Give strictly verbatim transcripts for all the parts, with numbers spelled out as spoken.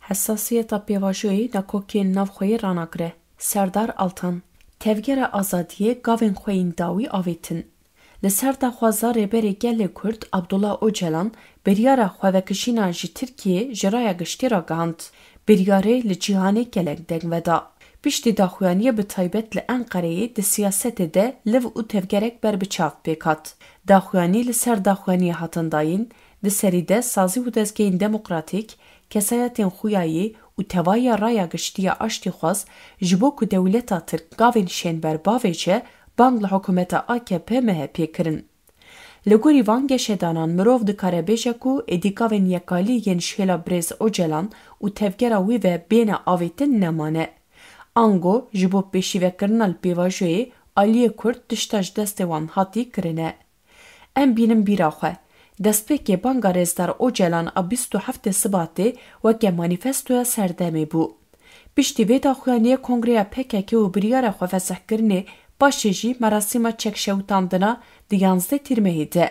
Hesasiyeta pêvajoyê nakokiyên navxweyî ranagire. Serdar Altan. Tevgera Azadiyê gavên xwe yên dawî avêtin. Li ser daxwaza Rêberê Gelê Kurd Abdullah Ocalan biryara xwevekişîna ji Tirkiyê ji raya giştî ragihand. Biryarê li cîhanê gelek deng veda. Piştî daxuyaniyê bi taybet li Enqereyê di siyasetê de liv û tevgerek berbiçav pêk hat. Daxuyanî li ser daxuyaniyê hatin dayîn, di serî de sazî û dezgehên demokratîk, kesayetên xuyayî û tevahiya raya giştî ya aştîxwaz ji bo ku dewleta Tirk gavên şênber bavêje, bang li hikûmeta A K P M H P kirin. Li gorî van geşedanan mirov dikare bêje ku êdî gavên yekalî yên ji hêla birêz Ocalan û tevgera wî ve bêne avêtin nemane. Ango ji bo pêşîvekirina li pêvajoyê aliyê Kurd tişta ji destê wan hatî kirine. Em bînin bîra xwe. Destpêkê banga rêzdar Ocalan a bîst û heftê Sibatê weke manîfestoya serdemê bû. Piştî vê daxuyaniyê kongreya P K K û biryara xwefesihkirinê, paşê jî merasîma çekşewitandina di yanzdeh Tîrmehê de.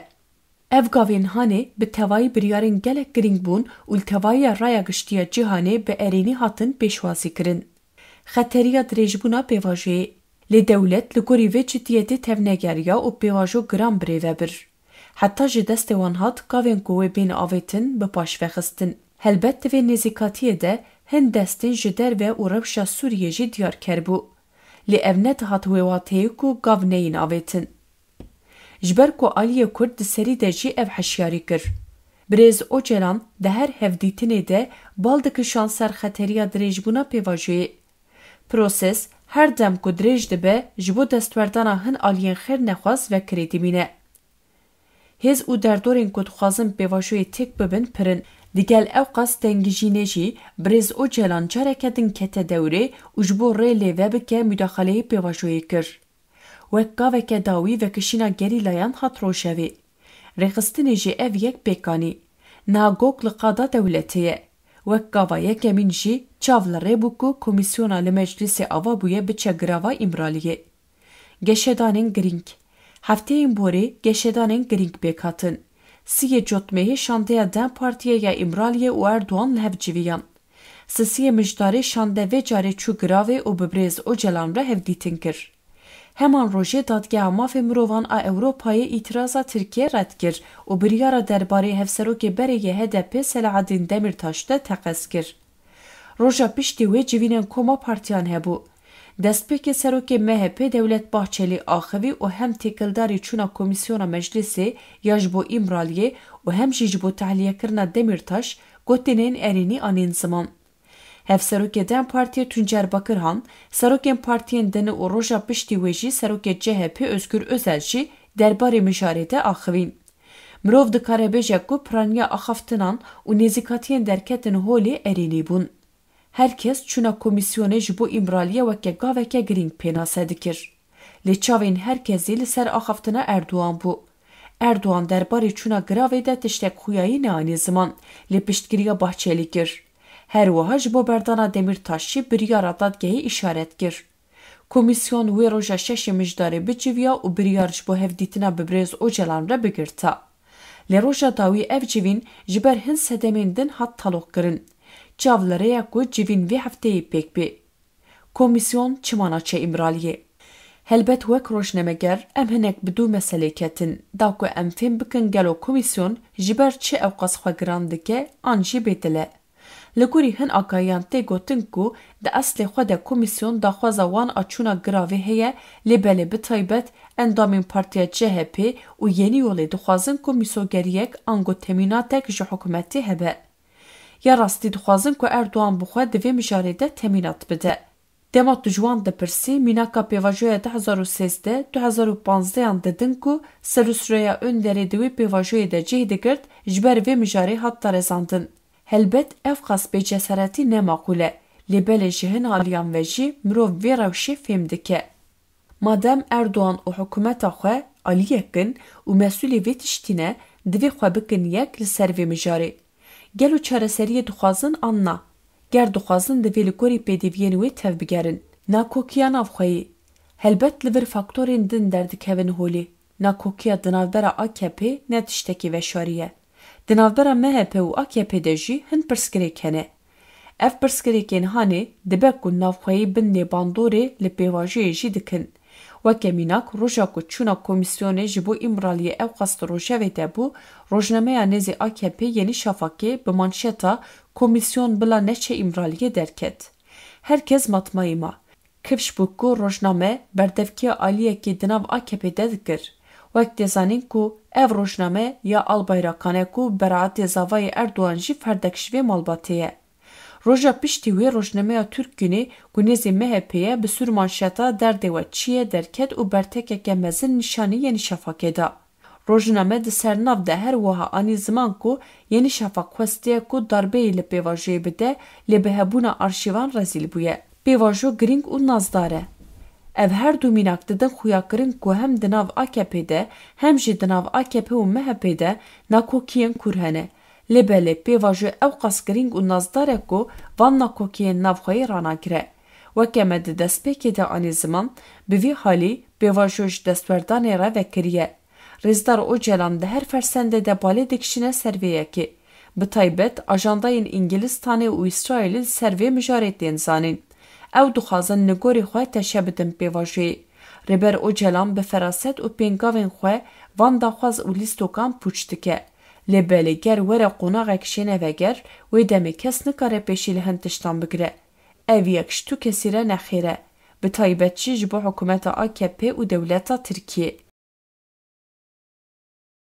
Ev gavên hanê bi tevayî biryarên gelek girîng bûn û li tevahiya raya giştî ya cîhanê bi erênî hatin pêşwazî kirin. Xeteriya dirêjbûna pêvajoyê. Lê dewlet li gorî vê cidiyetê tevnegeriya û pêvajo giran birêve bir. Heta ji destê wan hat gavên ku wê bên avêtin bi paş vexistin. Helbet di vê nêzîkatiyê de hin destên ji derve û rewşa Sûriyê jî diyarker bû. Lê ev nedihat wê wateyê ku gav neyên avêtin. Ji ber ku aliyê Kurd di serî de jî ev hişyarî kir. Birêz Ocalan di her hevdîtinê de bal dikişand ser xeteriya dirêjbûna pêvajoyê. Proses her dem ku dirêj dibe, ji bo destwerdana hin aliyên xêrnexwaz vekirî dimîne. Hêz û derdorên ku dixwazin pêvajoyê têk bibin pir in. Digel ewqas tengijînê jî birêz Ocalan careke din kete dewrê û ji bo rê lê vebike mudaxaleyê pêvajoyê kir. Wek gaveke dawî vekişîna gerîlayan hat rojevê. Rêxistinê jî ev yek pêk anî. Niha gog li qada dewletê ye. Wek gava yekemîn jî çav li rê bû ku komîsyona li meclîsê ava bûye biçe girava Îmraliyê. Geşedanên girîng. Hefteyên borê geşedanên girîng pêk hatin. Siyê Cotmehê şandeya DEM Partiyê ya Îmraliyê û Erdogan li hev civiyan. Sisiyê Mijdarê şande vê carê çû giravê û bi birêz Ocalan re hevdîtin kir. Heman rojê Dadgeha Mafê Mirovan a Ewropayê îtiraza Tirkiyê red kir û biryara derbarê hevserokê berê yê H D P Selahaddin Demirtaş de teqez kir. Roja piştî wê civînên koma partiyan hebû. Destpêkê serokê M H P Devlet Bahçelî axivî û hem têkildarî çûna komîsyona meclîsê ya ji bo Îmraliyê û hem jî ji bo tehliyekirina Demîrtaş gotinên erênî anîn ziman. Hevserokê DEM Partiyê Tuncer Bakirhan, serokên partiyên din û roja piştî wê jî serokê C H P Özgür Özel jî derbarê mijarê de axivîn. Mirov dikare bêje ku piraniya axaftinan û nêzîkatiyên derketin holê erênî bûn. Her kes çûna komîsyonê ji bo Îmraliyê weke gaveke girîng pênase dikir. Lê çavên her kesî li ser axaftina Erdogan bû. Erdogan derbarê çûna giravê de tiştek xuyayî neanî ziman, lê piştgiriya Bahçelî kir. Her wiha ji bo berdana Demîrtaş jî biryara dadgehê îşaret kir. Komîsyon wê roja şeşê Mijdarê biciviya û biryar ji bo hevdîtina bi birêz Ocalan re bigirta. Lê roja dawî ev civîn ji ber hin sedemên din hat taloqkirin. Çav li rê ye ku civîn vê hefteyê pêk bê. Komîsyon çima naçe Îmraliyê? Helbet wek rojnameger em hinek bi du meselê ketin, da ku em fêm bikin gelo komîsyon ji ber çi ewqas xwe giran dike an jî bêdil e. Li gorî hin agahiyan tê gotin ku di eslê xwe de komîsyon daxwaza wan a çûna giravê heye, lê belê bi taybet endamên Partiya C H P û Yenî Yolê dixwazin ku mîsogeriyek ango temînatek ji hikûmetê hebe. Ya rastî dixwazin ku Erdogan bi xwe di vê mijarê de temînat bide. Dema tu ji wan dipirsî, mînaka pêvajoya du hezar û sêzdeh, du hezar û panzdeh an didin ku Serûsreya Önderê di wê pêvajoyê de cih digirt, ji ber vê mijarê hat darezandin. Helbet ev qas bêcesaretî ne maqûl e, lê belê ji hin aliyan ve jî mirov vê rewşê fêm dike. Madem Erdogan û hikûmeta xwe aliyek in û mesûlê vê tiştî ne, divê xwe bikin yek li ser vê mijarê. Gelo çareseriyê dixwazin an na? Ger dixwazin, divê li gorî pêdiviyên wê tevbigerin. Nakokiya navxweyî. Helbet li vir faktorên din derdikevin holê. Nakokiya di navbera A K P ne tiştekî veşarî ye. Di navbera M H P û A K P de jî hin pirsgirêk hene. Ev pirsgirêkên hanê dibe ku navxweyî bin lê bandorê li pêvajoyê jî dikin. Weke mînak, roja ku çûna komîsyonê ji bo Îmraliyê ewqas di rojevê de bû, rojnameya nêzî A K P Yenî Şafakê bi manşeta "Komîsyon bila neçe Îmraliyê" derket. Her kes matmayî ma. Kifş bû ku rojname berdevkiya aliyekî di nav A K P de dikir. Wek tê zanîn ku ev rojname ya Albayrakan e ku beraetê zavayê Erdogan jî ferdek ji vê malbatê ye. Roja piştî wê rojnameya Türk Günü ku nêzî M H P ye bi sûr manşeta "Derdê we çi ye?" derket û bertekeke mezin nîşanî Yenî Şafakê da. Rojname di ser nav de her wiha anî ziman ku Yenî Şafak xwestiye ku darbeyê li pêvajoyê bide, lê bi hebûna arşîvan rezîl bûye. Pêvajo girîng û nazdar e. Ev her du mînak didin xuyakirin ku hem di nav A K P de hem jî di nav A K P û M H P de nakokiyên kûr hene. Lê belê pêvajo ewqas girîng û nazdar e ku van nakokiyên navxweyî ranagire. Weke me di destpêkê de anî ziman, bi vî halî pêvajo ji destwerdanê re vekiriye. Rêzdar Ocalan di her fersendê de balê dikişîne ser vê yekê. Bi taybet ajandayên Îngilistanê û Îsraîlî li ser vê mijarê tên zanîn. Ew dixwazin li gorî xwe teşe bidin pêvajoyê. Rêber Ocalan bi feraset û pêngavên xwe van daxwaz û lîstokan pûç dike. Lê belê ger were qonaxek jê neveger, wê demê kes nikare pêşî li hin tiştan bigire. Ev yek ji tu kesî re nexêr e. Bi taybet jî ji bo hikûmeta A K P û dewleta Tirkiyê.